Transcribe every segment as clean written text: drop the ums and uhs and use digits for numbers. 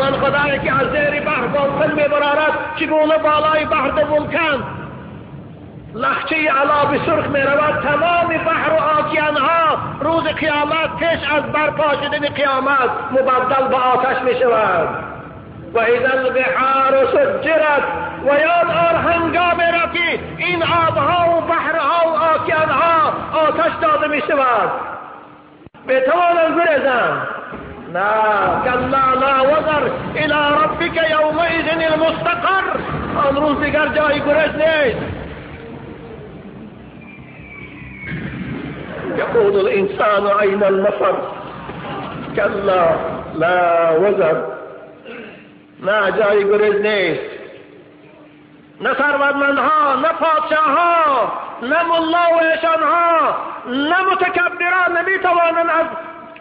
همان خدایی که از زیر بحر باطل میبرارد، چگونه بالای بحر دو ولکن لخچه علا به سرخ میرود، تمام بحر و آکیانها روز قیامت پیش از برپا شدن قیامت مبدل به آتش میشود. و اذا البحار سجرت، و یاد آر هنگام را که این آبها و بحرها و آکیانها آتش داده میشود. بتوانند گریزند؟ نه. کلا لا وزر الی ربک یومئذ المستقر. آن روز دیگر جای گریز نیست. یقول الانسان این المفر، کلا لا وزر. نه، جای گریز نیست. نه ثروتمندها، نه پادشاهها، نه ملا و ایشانها، نه متکبران نمیتوانند از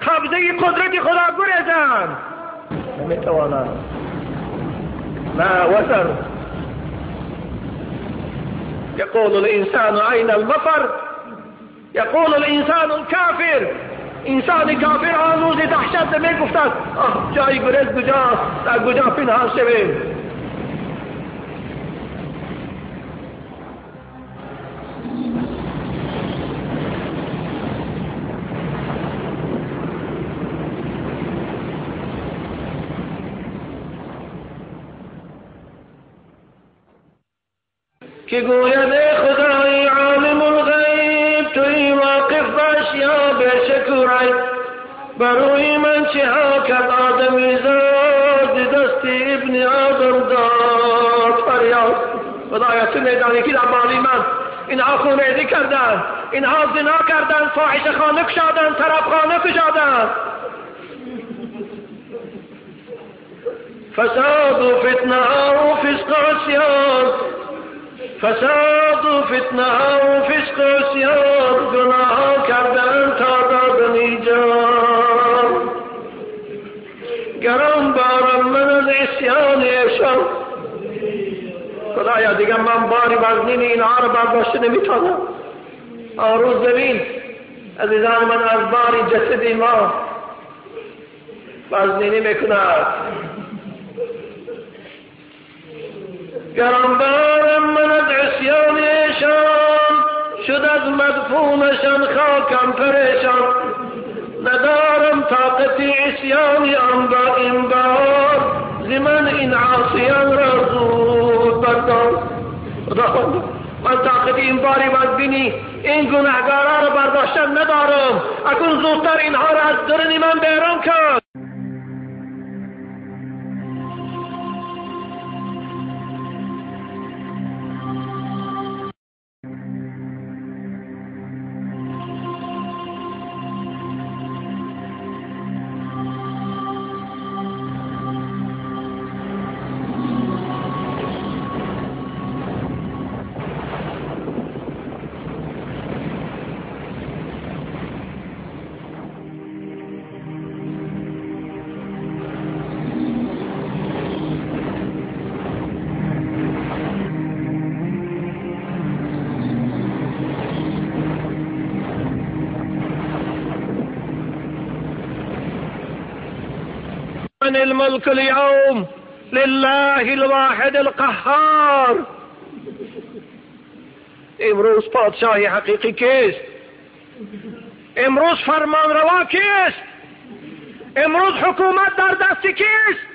قبضه قدرت خدا گریزند. نمیتوانند. لا وزر. یقول الانسان این المفر، یقول الانسان الکافر. انسان کافر آن روز دهشت میگفتند آه جای گریز کجاست، در کجا پنهان شویم. که گوید ای خدای عالم الغیب، توی واقف باش یا بشکرای، بروی من چه ها کرد آدمی زاد، دست ابن آدم داد فریاد. خدایا تو میدانی که در مالی من اینها خونریزی کردن، اینها زنا کردن، فاحشه خانه کشادن، طرف خانه کشادن، فساد و فتنه و فسق عصیان، فساد و فتنه و فسق عصیان، گناه کردن تا دادن جان. گران بارم من از عصیان ایشان. خدایا دیگه من باری وزنین اینها رو برداشته نمیتونم. آن روز ببین عزیزان من از باری جسد ما وزنینی میکند. گران بارم من از عصیان ایشان، شد از مدفونشان خاکم پریشان. ندارم طاقت عصیان آن با این بار، ز من این عاصیان را زود بردار. خداوند من طاقت این باری وزنی این گناهگارا را برداشتن ندارم، اکنون زودتر اینها را از درون من بیرون کن. الملك اليوم لله الواحد القهار. امروز پادشاه حقیقی کیست؟ امروز فرمانروا کیست؟ امروز حکومت در دست کیست؟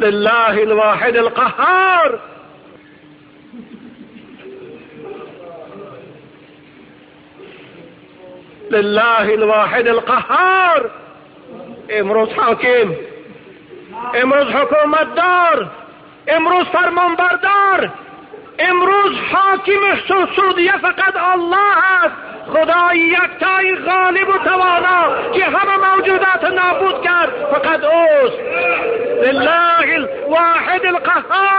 لله الواحد القهار. لله الواحد القهار. امروز حاکم، امروز حکومت دار، امروز فرمانبردار، امروز حاکم سعودیه فقط الله است، خدای یکتای غالب و توانا که همه موجودات نابود کرد فقط اوست. لله الواحد القهار.